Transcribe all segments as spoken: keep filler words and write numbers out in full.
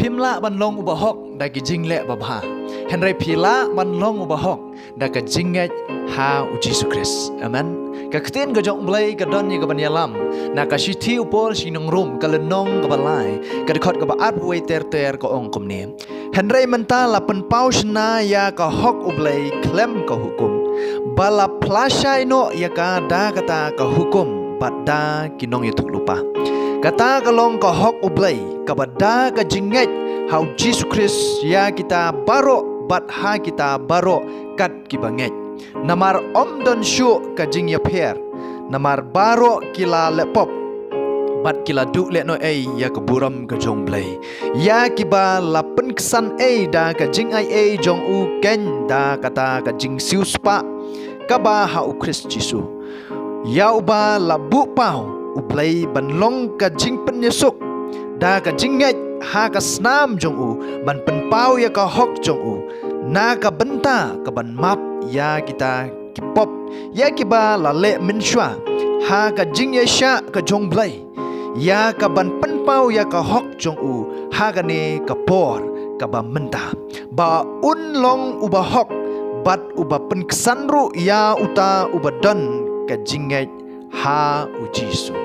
Phim lah ban long u bahok da ki jingleh babha, hynrei phi lah ban long u bahok da ka jingngeit ha u Jisu Khrist. Amen. Ka ktien ka jong u Blei ka don ïa ka ban ïalam na ka shithi u Paul sha ki nong Rom, ka lynnong kaba lai, ka dkhot kaba arphew wei ter ter, ka ong kumne: Hynrei mynta la pynpaw shynna ïa ka hok u Blei khlem ka hukum, ba la pynlashai noh ïa ka da kata ka hukum bad da ki nongïathuhlypa. Kata ka long ka hok u Blei, kaba da ka jingngeit ha u Jisu Khrist ïa kita baroh bad ha kita baroh kat kiba ngeit. Namar ym don shuh ka jingïapher, namar baroh ki la leh pop bad ki la duh lehnohei ïa ka burom ka jong u Blei, ïa kiba la pynksan ei da ka jingaiei jong u keiñ da kata ka jingsiewspah kaba ha u Khrist Jisu, ïa uba la buh paw u Blei ban long ka jingpynïasuk da ka jingngeit ha ka snam jong u, ban pynpaw ïa ka hok jong u na ka bynta ka ban map ïa kita ki pop, ïa kiba la leh mynshuwa ha ka jingïaishah ka jong u Blei, ïa ka ban pynpaw ïa ka hok jong u ha kane ka por kaba mynta, ba un long u bahok bad uba pynksan ruh ïa uta uba don ka jingngeit ha u Jisu.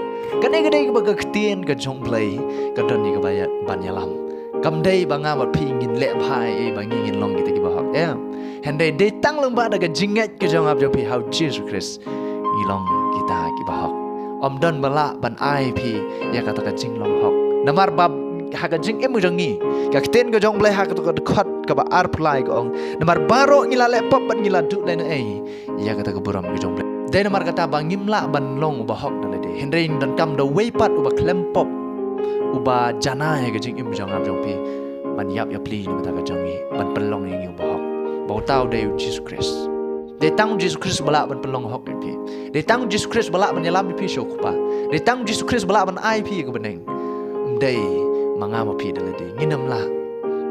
Kane ka dei kaba ka ktien ka jong u Blei ka don ïa kaba ïa ban ïalam. Kam dei ba nga bad phi ngin leh bha ei ba ngi ngin long kita ki bahok, em. Hynrei dei tang lyngba da ka jingngeit ka jong nga bad jong phi ha u Jisu Khrist ngi long kita ki bahok. Ym don ba lah ban ai phi ïa kata ka jinglong hok. Namar ba ha ka jingim ka jong ngi, ka ktien ka jong u Blei ha kata ka dkhot kaba arphew lai ka ong, namar baroh ngi la leh pop bad ngi la duh lehnohei ïa kata ka burom ka jong u Blei. Dei namar kata ba ngim lah ban long u bahok da lade, hynrei ngi donkam da uwei pat uba khlem pop, uba janai ha ka jingim jong nga jong phi, ban ïap ïapli na ka bynta ka jong ngi, ban pynlong ïa ngi u bahok. Ba uta u dei u Jisu Khrist. Dei tang u Jisu Khrist ba lah ban pynlong hok ïa phi. Dei tang u Jisu Khrist ba lah ban ïalam ïa phi sha u Kpa. Dei tang u Jisu Khrist ba lah ban ai phi ïa ka bneng. Ym dei ma nga ma phi da lade, ngin ym lah.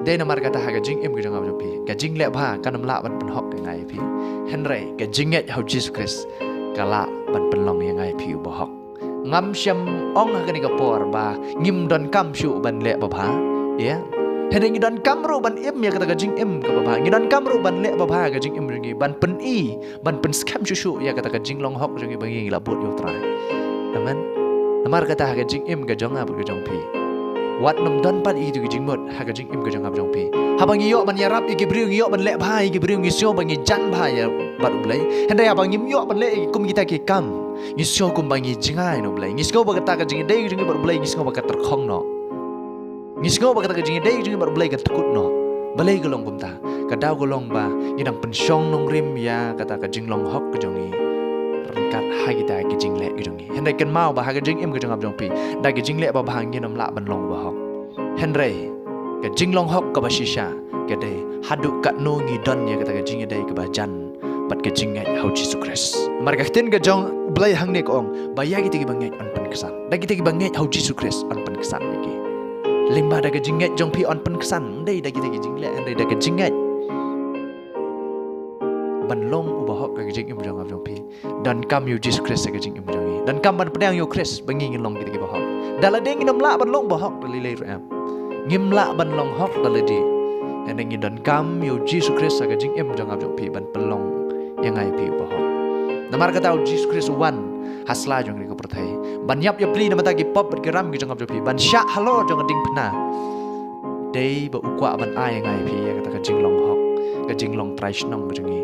Dei namar kata ha ka jingim ka jong nga jong phi, ka jingleh bha kan ym lah ban pynhok ïa nga ïa phi. Hynrei ka jingngeit ha u Jisu Khrist ka lah ban pynlong ïa nga ïa phi u bahok. Ngam shym ong ha kane ka por ba ngim donkam shuh ban leh babha, ïa. Hynrei ngi donkam ruh ban im ïa kata ka jingim kaba bha. Ngi donkam ruh ban leh babha ha ka jingim jong ngi, ban pyni, ban pynskhem shuh shuh ïa kata ka jinglong hok jong ngi ba ngi la bud ïa u Trai. Amen. Namar kata ha ka jingim ka jong nga bad ka jong phi, wat nym don pat ïa kito ki jingmut ha ka jingim ka jong nga bad jong phi. Haba ngi ïoh ban ïarap ïa ki briew, ngi ïoh ban leh bha ïa ki briew, ngi sngew ba ngi jan bha ïa bad u Blei. Hynrei haba ngim ïoh ban leh ïa ki kum kita ki kam, ngi sngew kumba ngi jngai na u Blei. Ngi sngew ba kata ka jingïadei ka jong ngi bad u Blei, ngi sngew ba ka tyrkhong noh. Ngi sngew ba kata ka jingïadei ka jong ngi bad u Blei ka tkut noh. Balei ka long kumta? Ka daw ka long ba ngi dang pynshong nongrim ïa kata ka jinglong hok ka jong ngi ryngkat ha kita ki jingleh ka jong ngi. Hynrei kynmaw ba ha ka jingim ka jong nga bad jong phi, da ka jingleh babha ngin ym lah ban long bahok. Hynrei ka jinglong hok kaba shisha ka dei haduh katno ngi don ïa kata ka jingïadei kaba jan bad ka jingngeit ha u Jisu Khrist. Namar ka ktien ka jong u Blei hangne ka ong ba ïa kita kiba ngeit yn pynksan. Da kita kiba ngeit ha u Jisu Khrist yn pynksan ïa ki. Lyngba da ka jingngeit jong phi yn pynksan, ym dei da kita ki jingleh, hynrei da ka jingngeit. Ban long u bahok ha ka jingim jong nga jong phi, donkam ïa u Jisu Khrist ha ka jingim jong ngi. Donkam ban pdiang ïa u Khrist ba ngi ngin long kita ki bahok. Da lade ngin ym lah ban long bahok da lei lei ruh, em. Ngim lah ban long hok da lade. Hynrei ngi donkam ïa u Jisu Khrist ha ka jingim jong nga jong phi ban pynlong ïa nga ïa phi u bahok. Namar kata u Jisu Khrist u wan ha sla jong ka pyrthei ban ïap ïapli na ka bynta ki pop bad ki ram ki jong nga jong phi, ban shah halor jong ka diengphna. Dei ba u kwah ban ai ïa nga ïa phi ïa kata ka jinglong hok, ka jinglong trai shnong ka jong ngi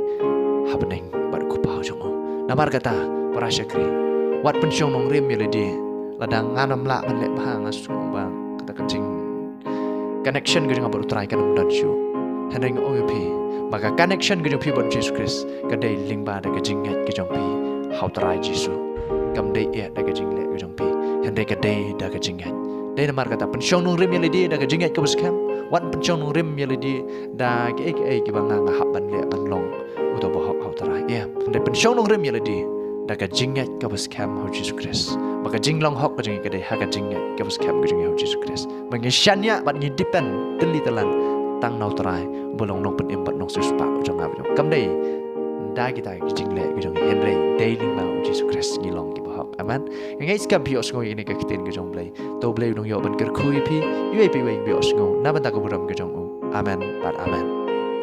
ha bneng bad u Kpa jong u. Namar kata, para shakri, wat pynshong nongrim ïa lade. Lada ngan ym lah ban leh bha, nga sngew ba kata ka jing connection ka jong nga bad u Trai kan ym don shuh. Hynrei nga ong ïa phi ba ka connection ka jong phi bad u Jisu Khrist ka dei lyngba da ka jingngeit ka jong phi ha u Trai Jisu. Kam dei eh da ka jingleh ka jong phi, hynrei ka dei da ka jingngeit. Dei namar kata, pynshong nongrim ïa lade da ka jingngeit kaba skhem. Wat pynshong nongrim ïa lade da kiei kiei kiba nga nga hap ban leh ban long uta u bahok ha u Trai, ïa. Hynrei pynshong nongrim ïa lade da ka jingngeit kaba skhem ha u Jisu Khrist. Ba ka jinglong hok ka jong ngi ka dei ha ka jingngeit kaba skhem ka jong ngi ha u Jisu Khrist. Ba ngi shaniah bad ngi depend tylli tylang tang na u Trai, ba long nongpynim bad nongsiewspah u jong nga bad jong phi. Kam dei da kita ki jingleh ki jong ngi, hynrei dei lyngba u Jisu Khrist ngi long ki bahok. Amen. Nga ngeit skhem phi ïohsngew ïa kane ka ktien ka jong U Blei. To U Blei un nang ïoh ban kyrkhu ïa phi, ïa phi, ïa phi ïohsngew na bynta ka burom ka jong u. Amen bad amen.